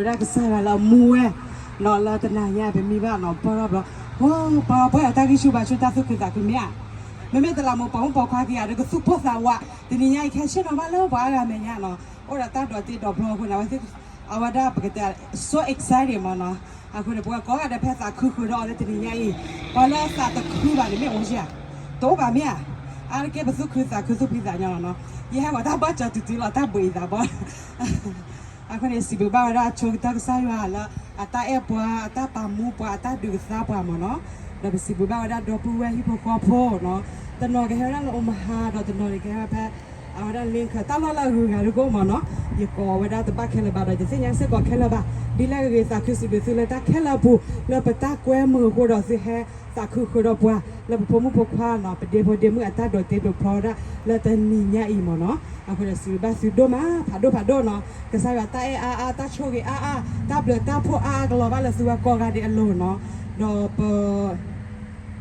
ဝဲဒၣ်ကစၢ်ယွၤလၢအမူဝဲ, နီၢ်လၢတနၤညါပမံဘၣ်နီၢ် ပၢၢ်ထီၣ်ဘျီ, ပၢၢ်ထီၣ်ပှဲၤအတၢ်ဂံၢ်ဆူၣ်ဘါဆူၣ်တၢ်သူၣ်ခုသးခုမ့ၢ်ဧါ, မ့မ့ၢ်တလးမူးပိာ်မုၣ်ပိာ်ခွါက့ၤဧါ ဒီးကသူၣ်ပိၢ်သးဝး တနံၤညါအံၤ ခဲဆ့ၣ်နီၤဘၣ်လၢပှၤအါဂၤမဲာ်ညါနီၢ် အိၣ်ဒီးတၢ်ဒိးတ့ဒိးဖျီအဃိန့ၣ် အဝဲသ့ၣ် အဝဲဒၣ်ပကတဲ so excited မ့ၢ်နီၢ်, အဃိန့ၣ် ပဝဲကိးဂၤဒဲးဖဲသးခုဃုာ်ဒီးအီၤလၢတနံၤညါအံၤ, ပှၤလၢသးတခုဘၣ်န့ၣ်မ့ၢ်အိၣ်ဧါ, တအိၣ်ဘၣ်မ့ၢ်ဧါ, အါတက့ၢ်ပသူၣ်ခုသးခုသူၣ်ဖှံသးညီလီၤနီၢ်, ယဟဲဝဲတၢ်ဘၣ်စၢၤတုၤတုၤလီၤတၢ်ဘှံးအသးဘီ အဃိန့ၣ် စံးဘျုးဘၣ်ဝဲဒၣ်ဆိကတၢၢ်ကစၢ်ယွၤလၢ အတၢ်အဲၣ်ပှၤ အတၢ်ပာ်မူပှၤ အတၢ်ဒုးကသါပှၤမ့ၢ်နီၢ်, ဒီးပစံးဘျုးဘၣ်ဝဲဒၣ်ဒီပုၢ်ဝဲၢ်ဟံၣ်ဖိဃီဖိနီၢ်, တနီၤကဟဲဝဲဒၣ်လၢ Omaha ဒီးတနီၤကဟဲဝဲဖဲ အဝဲဒၣ် Lincoln တၢ်လီၢ်လၢအဂုၤအဂၤဒုကအိၣ်မ့ၢ်နီၢ်, ယကိးဝဲဒၣ်တဘၣ်ခဲလၢာ်ဘၣ်ဒီး ယသ့ၣ်ညါစ့ၢ်ကီးခဲလၢာ်ဘၣ်, ဒ်လဲၣ်ဂ့ၤဂ့ၤသးခုစံးဘျုးသုလၢတၢ်ခဲလၢာ်အပူၤ လၢပတၢ်ကွဲမုာ်အဃိဒီးသုဟဲ သးခုဃုာ်ဒီးပှၤ လၢပဖိမုၣ်ဖိခွါနီၢ် ပဒ့ဖိဒ့မုၣ်အတၢ်ဒိးတ့ဒိးဖျီဝဲဒၣ်လၢတနံၤညါအံၤမ့ၢ်နီၢ်, အဃိဒီးစံးဘျုးဘၣ်သုဒိၣ်မး ဖးဒိၣ်ဖးဒိၣ်နီၢ်, ကစၢ်ယွၤတၢ်အဲၣ်အါအါ တၢ်ဆိၣ်ဂ့ၤအါအါ တၢ်ဘျုးတၢ်ဖှိၣ်အါအါကလီၤဘၣ်လၢသုဝဲကိးဂၤဒဲးအလိၤနီၢ်, ဒီးပ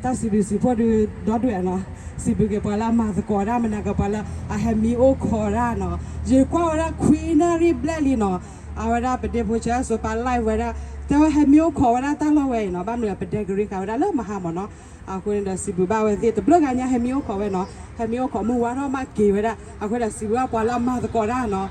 တၢ်စံးဘျုးစံးဖှိၣ်ဒုးဒီဒူၣ်နီၢ်, စံးဘျုးက့ၤပှၤလၢအမၤသကိးဝဲဒၣ် မနၤကပှၤလၢအဟဲမံအိၣ်ခိးဝဲဒၣ်နီၢ်, ယကွၢ်ဝဲဒၣ်ခွံနၣ်ရံၣ်ဘျဲၣ်လံနီၢ်, အဝဲဒၣ်ပဒ့ဖိဆၢစိပာ် live ဝဲဒၣ် တဲဝဲဟဲမံအိၣ်ခိးဝဲဒၣ်တၢ်လီၢ်ဝဲအံၤနီၢ်, ဘၣ်မနုၤပဒဲကရ့ဃာ်ဝဲဒၣ်လၢ Omaha မ့ၢ်နီၢ်, အဃိန့ၣ်ဒီးစံးဘျုးဘၣ်ဝဲသ့ၣ်တဘျုးဂၤညါ ဟဲမံအိၣ်ခိးဝဲနီၢ်, ဟဲမံအိၣ်ခိးမုၢ်ဝါထီၣ်မးက့ၤဝဲဒၣ်, အဃိဒီးစံးဘျုးဘၣ်ပှၤလၢအမၤသကိးတၢ်နီၢ်,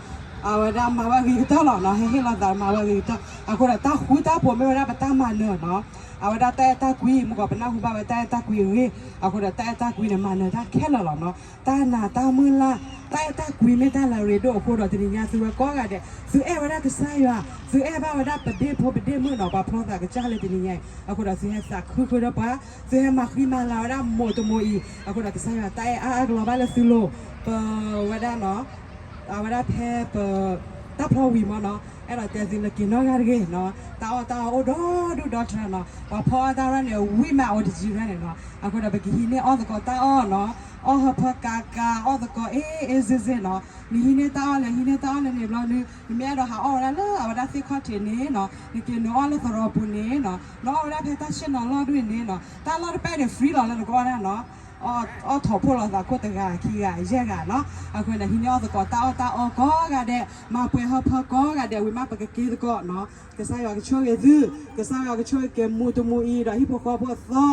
အဝဲဒၣ်မၤဝဲဂ့ၤကတၢၢ်လီၤနီၢ်, ဟဲဟ့ၣ်လီၤသးမၤဝဲဂ့ၤကတၢၢ်, အဃိဒီးတၢ်ဃူတၢ်ဖိးမ့ၢ်ဝဲဒၣ်ပတၢ်မၤနၢၤနီၢ် အဝဲဒၣ်တၢ်အဲၣ်တၢ်ကွံ မုၢ်ကီးပနၢ်ဟူဘၣ်ဝဲတၢ်အဲၣ်တၢ်ကွံအဂ့ၢ်, အဃိဒီးတၢ်အဲၣ်တၢ်ကွံန့ၣ် မၤနၢၤတၢ်ခဲလၢာ်လီၤနီၢ်, တၢ်နးတၢ်မုၢ်လၢ် တၢ်အဲၣ်တၢ်ကွံမ့ၢ်တၢ်လၢအရ့ဒိၣ်အဃိဒီး တနံၤညါသုဝဲကိးဂၤဒဲး သုအဲၣ်ဝဲဒၣ်ကစၢ်ယွၤ, သုအဲၣ်ဘၣ်ဝဲဒၣ်ပဒ့ဖိပဒ့မုၣ်နီၢ် ပှၤဖျီသးကစၢ်လၢတနံၤညါအံၤ, အဃိဒီးသုဟဲသးခုဃုာ်ဒီးပှၤ, သုဟဲမၤဃံမၤလၤဝဲဒၣ်မိၢ်တမိၢ်အံၤ, အဃိဒီးကစၢ်ယွၤတၢ်အဲၣ်အါအါကလီၤဘၣ်လၢသုလိၤ, ပဝဲဒၣ်နီၢ် အဝဲဒၣ်ဖဲပ တၢ်ဖျီဝံၤမ့ၢ်နီၢ်, အဲၣ်ဒိးတဲသုလၢက့ၤနီၢ်ဂၤတဂ့ၤနီၢ်, တၢ်အီၣ်တၢ်အီအိၣ်ဒီဒူၣ်ဒီထၢနီၢ်, ပှၤဖီအီၣ်တၢ်ရၢၣ်န့ၣ် ဝံၣ်မးအိၣ်တယံၤရၢၣ်န့ၣ်နီၢ်, အဃိဒီးပကဟံးန့ၢ်အီၣ်သကိးတၢ်အီၣ်နီၢ်, အီၣ်ဟၢဖၢကးကး အီၣ်သကိးအ့ၣ်အ့ၣ်စ့ၣ်စ့ၣ်နီၢ်, နဟံးန့ၢ်တၢ်အီၣ်လဲၣ် ဟံးန့ၢ်တၢ်အီၣ်လဲၣ်န့ၣ်ဘျီ နမ့ၢ်အဲၣ်ဒိးဟးအီၣ်ဝဲဒၣ်လၢအဝဲဒၣ်သ့ၣ်ခီၣ်ထံးန့ၣ်နီၢ်, နက့ၤနအီၣ်လၢသရိာ်ပူၤန့ၣ်နီၢ်, နအီၣ်ဝဲဒၣ်ဖဲတၢ်ဆ့ၣ်နီၤလီၢ်ဒ်န့ၣ်နီၢ်, တၢ်လီၢ်တဖၣ်န့ၣ် free လီၤလၢနကအီၣ်ဒၣ်နီၢ် အီၣ်ထီၣ်ဖှိၣ်လီၤသးခိၣ်တဂၤခံဂၤယဲၢ်ဂၤနီၢ်, အဃိန့ၣ် ဟံးန့ၢ်အီၣ်သကိးတၢ်အီၣ်တၢ်အီကိးဂၤဒဲး, မၤပှဲၤဟၢဖၢကိးဂၤဒဲး, ဝံၤမးပကက့ၤသကိးနီၢ်, ကစၢ်ယွၤကဆိၣ်ဂ့ၤသု, ကစၢ်ယွၤကဆိၣ်ဂ့ၤက့ၤမူတမူအံၤ ဒီးဟံၣ်ဖိဃီဖိအသီ,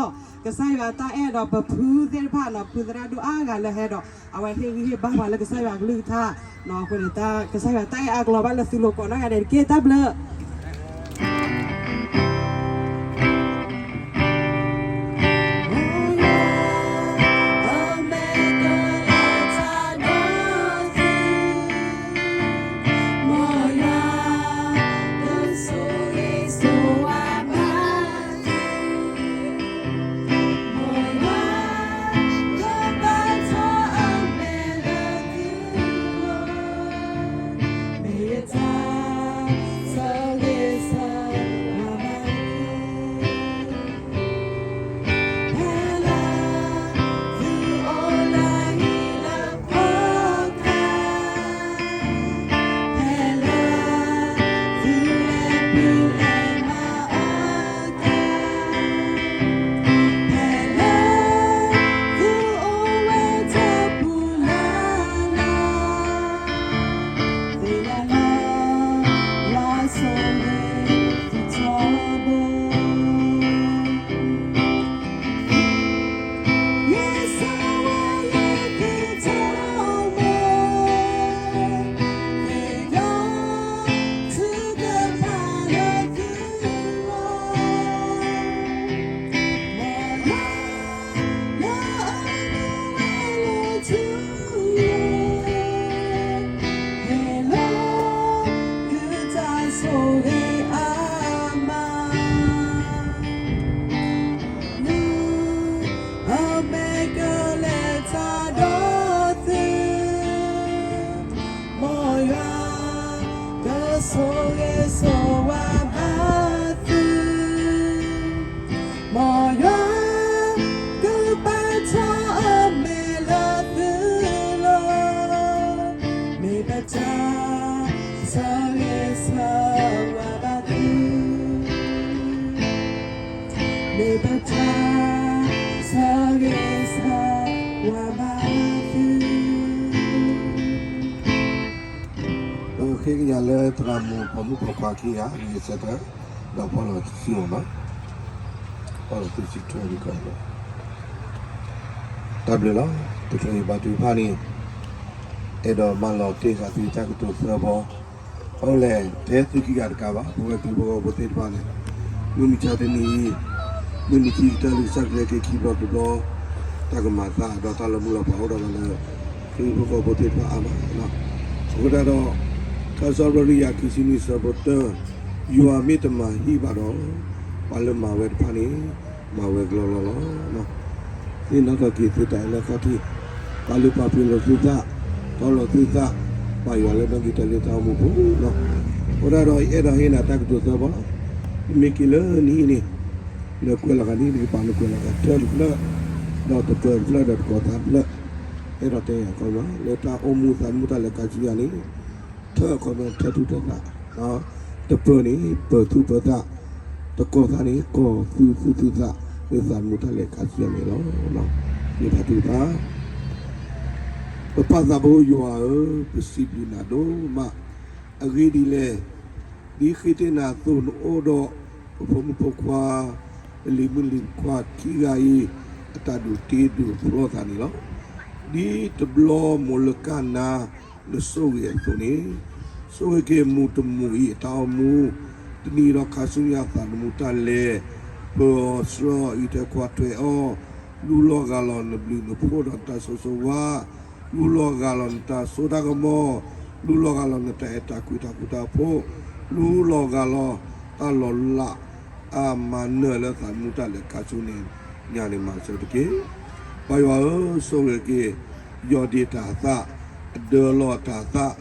ကစၢ်ယွၤတၢ်အဲၣ်ဒီးပဖုသ့ၣ်တဖၣ်နီၢ်, ဖုသရၣ်ဒိၣ်အါဂၤလၢဟဲဒီး အဝဲဟ့ၣ်ဂံၢ်ဟ့ၣ်ဘါပှၤလၢကစၢ်ယွၤအကလုၢ်ကထါနီၢ်, အဃိန့ၣ် ကစၢ်ယွၤတၢ်အဲၣ်အါကလီၤဘၣ်လၢသုလိၤကိးနီၢ်ဂၤဒဲးတက့ၢ်, တၢ်ဘျုး ဃ့ကညးလၢသရၣ်မုၣ်ပိာ်မုၣ်ပိာ်ခွါခံဂၤ ဂံၢ်ဆၢထၢၣ် ဒီးဖီလီၤစုမနီၤ, ဖီလီၤစုဆံထွဲန့ၣ်ကီးလီၤ. တၢ်ဘျုးလီၤ. တချုးအံၤဘၣ်တုၤတဖၣ်န့ၣ် အဲၣ်ဒိးမၢလီၤတ့ၢ်ဃာ်သုတၢ်ကတိၤသၢဘီ, အအိၣ်လဲၣ် ထဲသုခံဂၤတကးဘၣ် ပဝဲခရံာ်ဖိဃီဖိသ့ၣ်တဖၣ်န့ၣ် မုၢ်မဆါတနံၤအံၤ မုၢ်နံၤခံကတၢၢ်လံ ကစၢ်ခရံာ်က့ၤခံဘျီတဘျီ တၢ်ကမၤသးဒီးတၢ်လၢမုၢ်လီၤဖးအိၣ်ဒီးလၢ ခရံာ်ဖိဃီဖိသ့ၣ်တဖၣ်အါမးလီၤ. အဃိသတးဒီး ထါစံးပတြၢၤ ယၤခံဆံနွံ ဆၢဖိတၢ, ယွၤမ့ၢ်တမၤဟံၣ်ဘၣ်ဒီး ပှၤလၢမၤဝဲတဖၣ်န့ၣ် မၤဝဲကလီကလီလီၤ. သ့ၣ်နီၣ်ထီၣ်က့ၤသုတၢ်အဲၣ်လၢခီၣ်ထံး, ပာ်လုၢ်ပာ်ပှ့ၤလိာ်သုသး, တီလိာ်သုသး, ပာ်ယွၤလၢနီၣ်ဂံၢ်တၢ်လၢတၢ်အိၣ်မူပူၤလီၤ. အဃိသတးဒီး ယအဲၣ်ဒိးဟ့ၣ်နၤတၢ်ကတိၤသၢဘီလီၤ. မ့မ့ၢ်က့ၤလၢနဟံၣ်န့ၣ် နကွဲးလီၤဂာ်ဒ်နကပာ်နကွဲးလီၤဂာ် ထၢၣ်တဖျၢၣ်, ဒီးတပၢၤတဖျၢၣ်ဒီးတကီၤသးတဖျၢၣ်, အဲၣ်ဒိးတဲယၤခီမး လၢတၢ်အိၣ်မူသးသမူတၢ်လဲၤခါဆူညါန့ၣ် ထၢၣ်ခီမး ထၢၣ်သူၣ်ထၢၣ်သး, တပၢၤန့ၣ် ပၢၤသူၣ်ပၢၤသး, တကီၤသးန့ၣ် ကီၤသူၣ်သူၣ်သူၣ်သး လၢသးသမူတၢ်လဲၤခါဆူညါန့ၣ်လီၤ. မ့ၢ်ဖးတံၢ်တဖၣ် ပပၢ်သးဘိယွၤဧၢ, ပစံးဘျုးနၤဒိၣ်မး, အဂ့ၢ်ဒ်လဲၣ်, ဒ်ဃ့တ့ၢ်နၤအသိး နအိၣ်ဒီး ပဖိမုၣ်ဖိခွါ ပလံၤမုၣ်လံၤခွါခံဂၤအံၤ အတၢ်ဒိးတ့ဒိးဖျီသးန့ၣ်လီၤ. ဒ်တဘျီမိၢ်လၢကၢ်နါ နဆိၣ်ဂ့ၤအသိးန့ၣ်, ဆိၣ်ဂ့ၤက့ၤမုၢ်တမုၢ်အံၤအတၢ်အိၣ်မူ, တနံၤဒီးခါဆူညါသးသမူတၢ်လဲၤ, ပၢၤအီၤဆှၢအီၤ အံးထွဲကွၢ်ထွဲအီၤ, လူလီၤဂာ်လီၤနဘျုးနဖှိၣ်ဒီးနတၢ်ဆိၣ်ဂ့ၤဆိၣ်ဝါ, လူလီၤဂာ်လီၤနတၢ်စိတၢ်ကမီၤ, လူလီၤဂာ်လီၤနတၢ်အဲၣ်တၢ်ကွံတၢ်ဃူတၢ်ဖိး, လူလီၤဂာ်လီၤတၢ်လီၤလး အမၤနၢၤလၢသးသမူတၢ်လဲၤခါဆူညါန့ၣ် မၤစၢၤတက့ၢ်. ပၢ်ယွၤဧၢ, ဆိၣ်ဂ့ၤက့ၤ ယီၢ်ဒ့တၢ်သၣ်, အဒၢလီၤတၢ်သၣ်,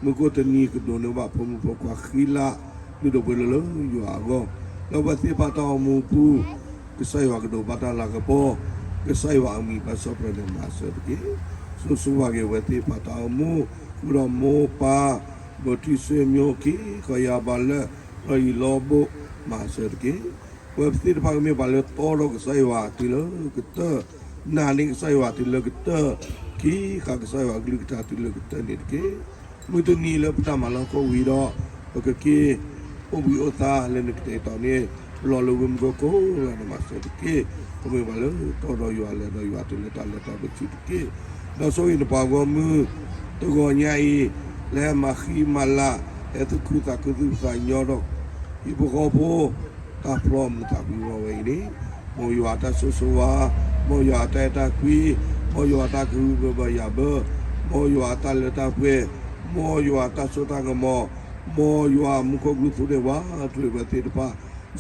မုၢ်ကိၣ်တနံၤကဒိးန့ၢ်ဘၣ်ဖိမုၣ်ဖိခွါဃံလၤ လုၢ်ဒိၣ်ပှ့ၤဒိၣ်လၢယွၤအဂီၢ်, လၢပှၤသ့ၣ်တဖၣ်တၢ်အိၣ်မူပူၤ, ကစၢ်ယွၤကဒိးဘၣ်တၢ်လၤကပီၤ, ကစၢ်ယွၤအမံၤဘၣ်စံးပတြၢၤန့ၣ် မၤစၢၤတက့ၢ်. ဆိၣ်ဂ့ၤဝဲသ့ၣ်တဖၣ်တၢ်အိၣ်မူ, ဃုာ်ဒီးမိၢ်ပၢ် ဘီထံဆွေမျိုးခံ ဃီယၤဘၣ်လၢ လီၢ်ယံၤလီၢ်ဘူး မၤစၢၤတက့ၢ်. ပဝဲသ့ၣ်တဖၣ်ကမ့ၢ်ပှၤလၢတီဒီးကစၢ်ယွၤတုၤလၢကတၢၢ်, နာ်န့ၢ်ကစၢ်ယွၤတုၤလၢကတၢၢ်, က့ၤဃာ်ကစၢ်ယွၤအကလုၢ်ကထါတုၤလၢကတၢၢ်န့ၣ်တက့ၢ်. မုၢ်တနံၤလၢပတၢ်မၤလီၢ်ကဝံၤဒီး ပကက့ၤ အိၣ်ဘှံးအိၣ်သါလၢနကတဲာ်ကတီၤန့ၣ် ပလီၢ်လၢဝ့ၢ်မုၢ်ကိၣ်ကိၣ်လၢနမၤစၢၤတက့ၢ်. ပမ့ၢ်ပှၤလၢတီဒီးယွၤလၢဒီးယွၤတုၤလၢတၢ်လၢတၢ်ပစုတက့ၢ်. ဒီးဆိၣ်ဂ့ၤနပှၤဂီၢ်မုၢ် တဂီၤညါအံၤ လၢဟဲမၤဃံမၤလၤ ဟဲသူၣ်ခုသးခုသူၣ်ဖှံသးညီဒီး ဟံၣ်ဖိဃီဖိ တၢ်ဖျီမုၢ်သးပှံၤဝဲအံၤန့ၣ်, မ်ယွၤအတၢ်ဆိၣ်ဂ့ၤဆိၣ်ဝါ, မ်ယွၤအတၢ်အဲၣ်တၢ်ကွံ, မ်ယွၤအတၢ်ကဟုကယာ်ဘၢ, မ်ယွၤအတၢ်လၢတၢ်ပှဲၤ, မ်ယွၤအတၢ်စိတၢ်ကမီၤ, မ်ယွၤအမူခိၣ်ကလူးသူန့ၢ်ဝါ ထွဲဝဲသ့ၣ်တဖၣ်,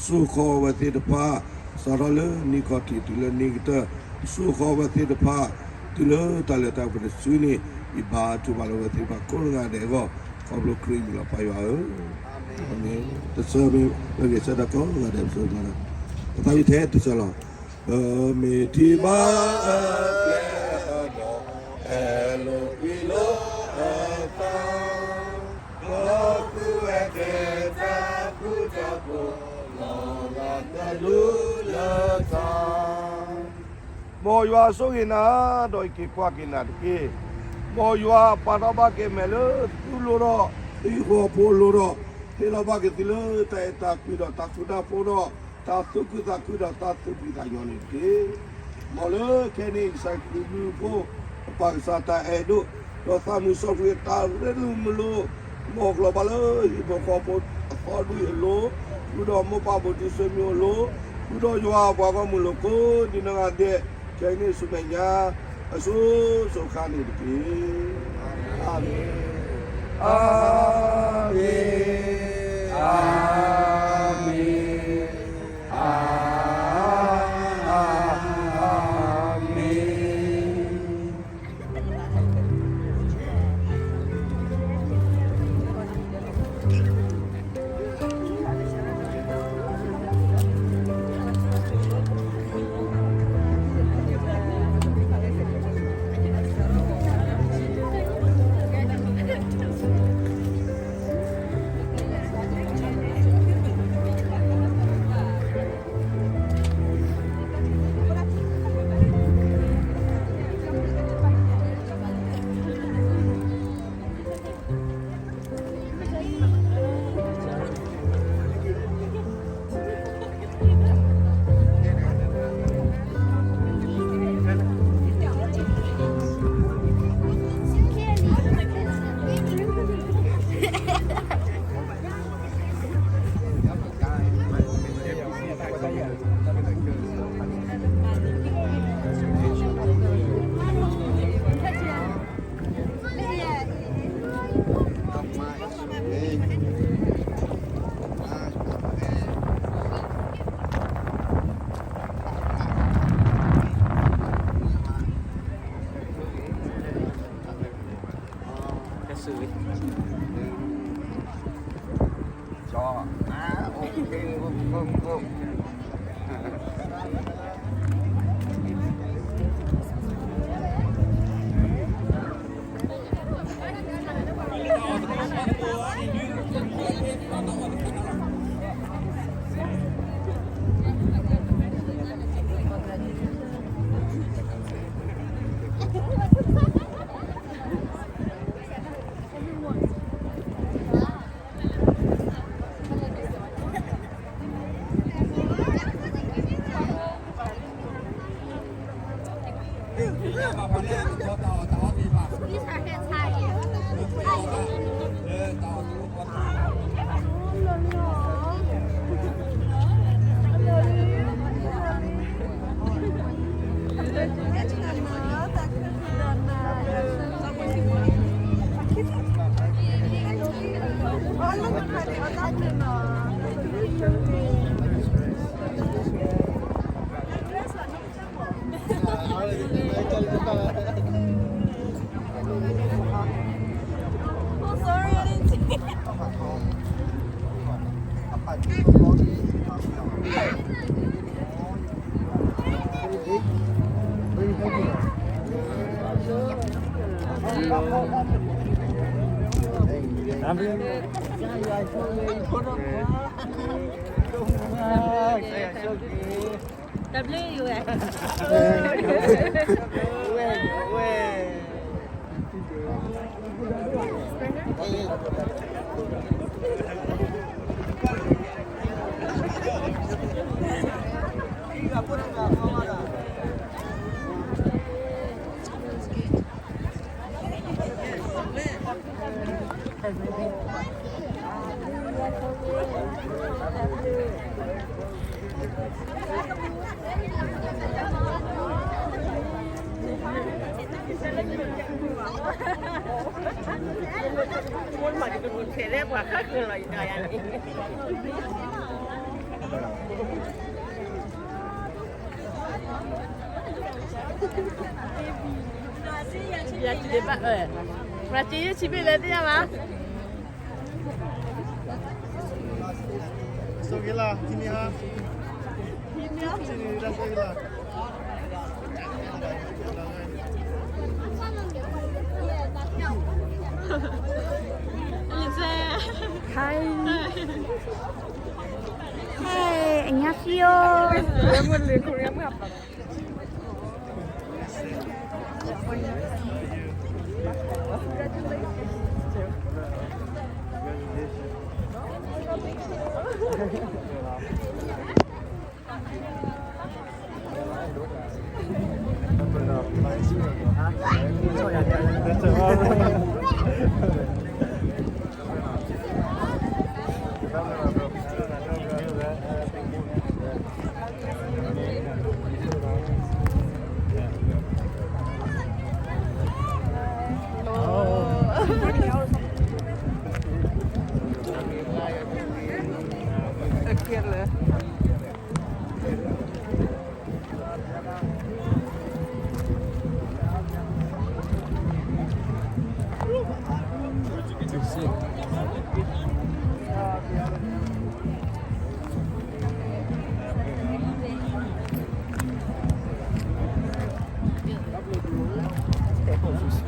စိာ်ဃီဝဲသ့ၣ်တဖၣ်, စးထီၣ်လၢနံၣ်ခီၣ်ထံးတုၤလၢနံၣ်ကတၢၢ်, စိာ်ဃီဝဲသ့ၣ်တဖၣ် တုၤလၢတၢ်လၢတၢ်ပှဲၤတစုန့ၣ် ယဘါထုကဖၣ်လၢဝဲသ့ၣ်တဖၣ်ကိးဂၤဒဲးအဂီၢ်, ခီဖျိခရံာ်အမံၤလီၤ ပၢ်ယွၤဧၢ. အၤမ့ၣ်. တဆၢမ့ၢ်လၢဂဲၤဆၢထၢၣ်ကိးဂၤဒဲး ပဆၢမ့ၢ်လီၤ. ပသးဝံၣ်ထဲတဆၢလီၤ. ပမ့ၢ်ထံၣ်ဘၣ်အကျဲဒီး အဲၣ်လိာ်ကွံလိာ်အသး, ဒီးဃုဝဲက့ၤတၢ်ဃူတၢ်ဖိး လီၤဂာ်တၢ်ဒူလၢတၢ် မ်ယွၤဆိၣ်ဂ့ၤနၤ ဒီးဟ့ၣ်က့ၤကွၢ်က့ၤနၤတက့ၢ်. မ်ယွၤပာ်ထီၣ်ဘၣ်က့ၤမဲာ်လၢသုလိၤဒီး သုဟံၣ်ဖိဃီဖိအလိၤဒီး ဟ့ၣ်လီၤဘၣ်က့ၤသုလၢတၢ်အဲၣ်တၢ်ကွံဒီးတၢ်ဃူတၢ်ဖိးဒီး တၢ်သူၣ်ခုသးခုဒီးတၢ်သူၣ်ဖှံသးညီန့ၣ်တက့ၢ်. မ်လၢခဲအံၤန့ၣ် ကစၢ်ခရံာ်ဘျုးဖှိၣ် ပပၢ်ကစၢ်တၢ်အဲၣ်ဒိၣ် ဒီးသးမုၢ်စီဆှံအတၢ်ရ့လိာ်မုာ်လိာ် မ်ကလီၤဘၣ်လၢဟံၣ်ဖိဃီဖိအသီဒုအလိၤ, ဃုာ်ဒီးမိၢ်ပၢ်ဘူးတံၢ်ဆွေမျိုးအလိၤ, ဃုာ်ဒီးယွၤအပှၤဂီၢ်မုၢ်လိၤကိးဒံးနီၢ်ဂၤဒဲး, ခဲအံၤန့ၣ်ဆူမဲာ်ညါ အစိၤစိၤဃၣ်ဃၣ်န့ၣ်တက့ၢ်. အၤမ့ၣ်, အၤမ့ၣ်, အၤမ့ၣ်, အၤမ့ၣ်. တၢ်ဘျုးယွၤ. ယၤတဘၣ်အၢ, ပှၤတ့ယုၢ်ဆံဘ့ၣ်လၢသ့ၣ်ညါဘၣ်. It's okay lah, sini ha. Sini, that's okay lah. Hi. Hi, 안녕하세요.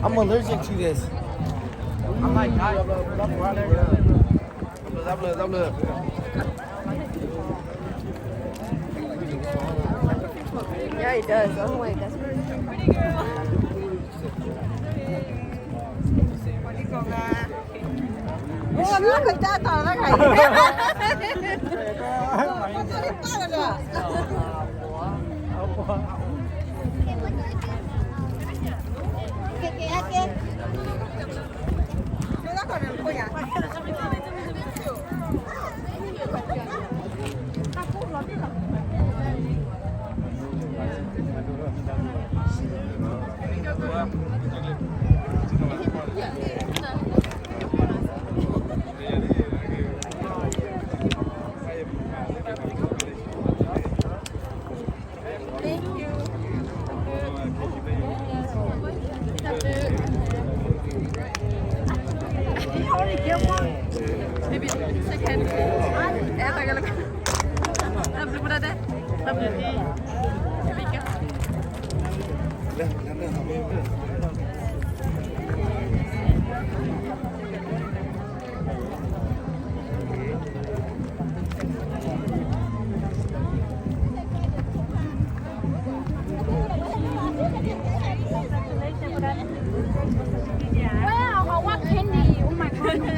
I'm allergic to this. Oh my God. Yeah, it does. Oh my, that's pretty. Pretty girl. Wow, I want candy. Oh my God.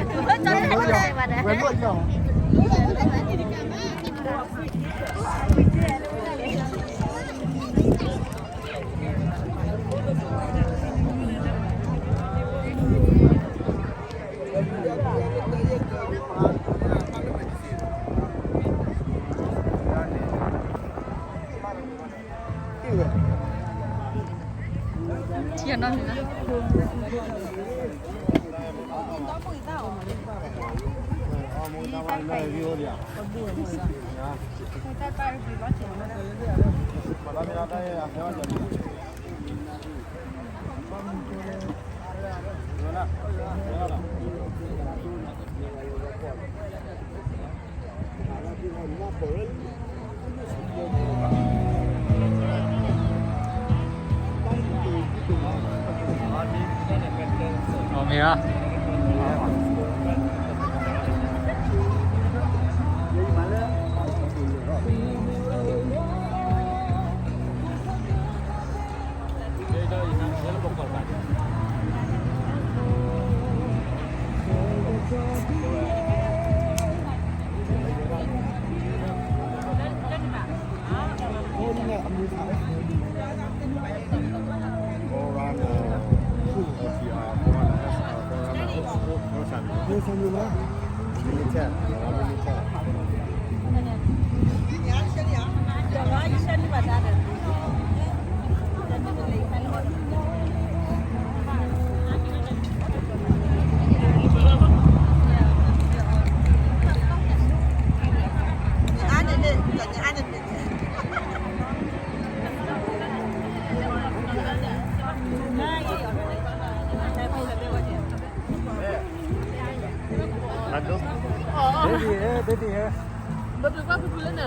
Baby, eh, baby, eh.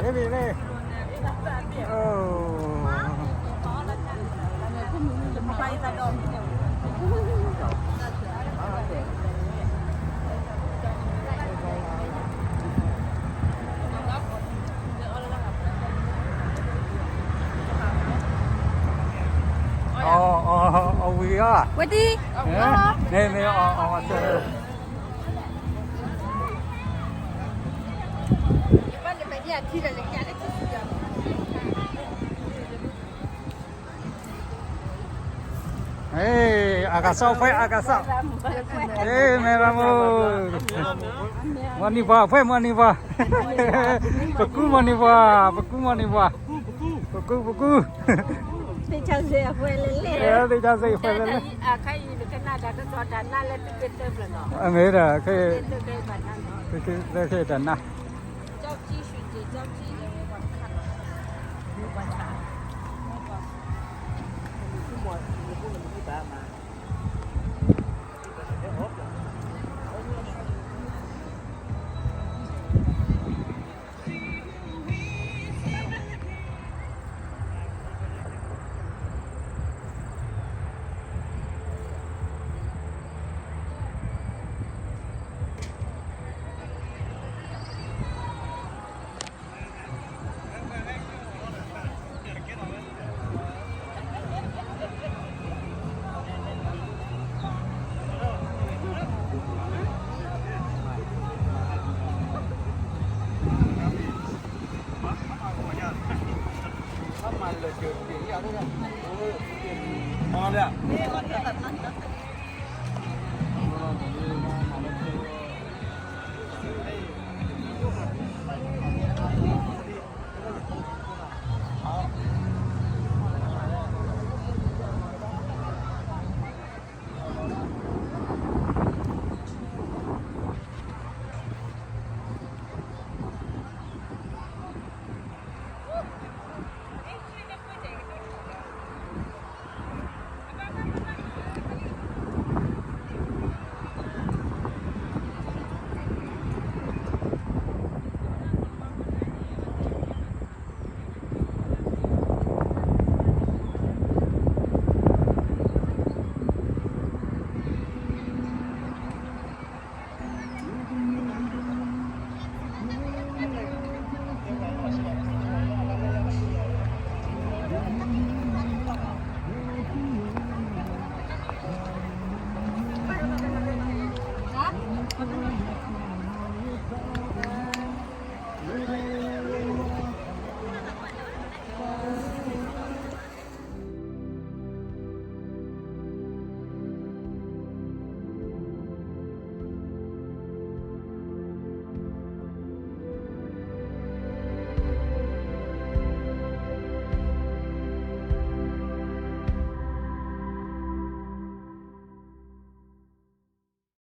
Baby, baby. Oh. Ɔ, ɔ, ɔဝံၤအီၤ, ဝဲဒံ, မ့ၢ် မ့ၢ် အီၤ အီၤ ဝဲ အကစၢ်ဖဲ အကစၢ်, မ့ၢ်ရမူ, မီၤနံၤပှၤဖဲ မီၤနံၤပှၤ, ပကူမီၤနံၤပှၤ, ပကူမီၤနံၤပှၤ, ပကူ ပကူ, သ့ၣ်ဆၣ်စ့ၣ်အဖဲလဲၣ်လဲၣ်, သ့ၣ်ဆၣ်စ့ၣ်အဖဲလဲၣ်လဲၣ်, မ့ၢ်ဒီး ခဲ ခဲတနၢ်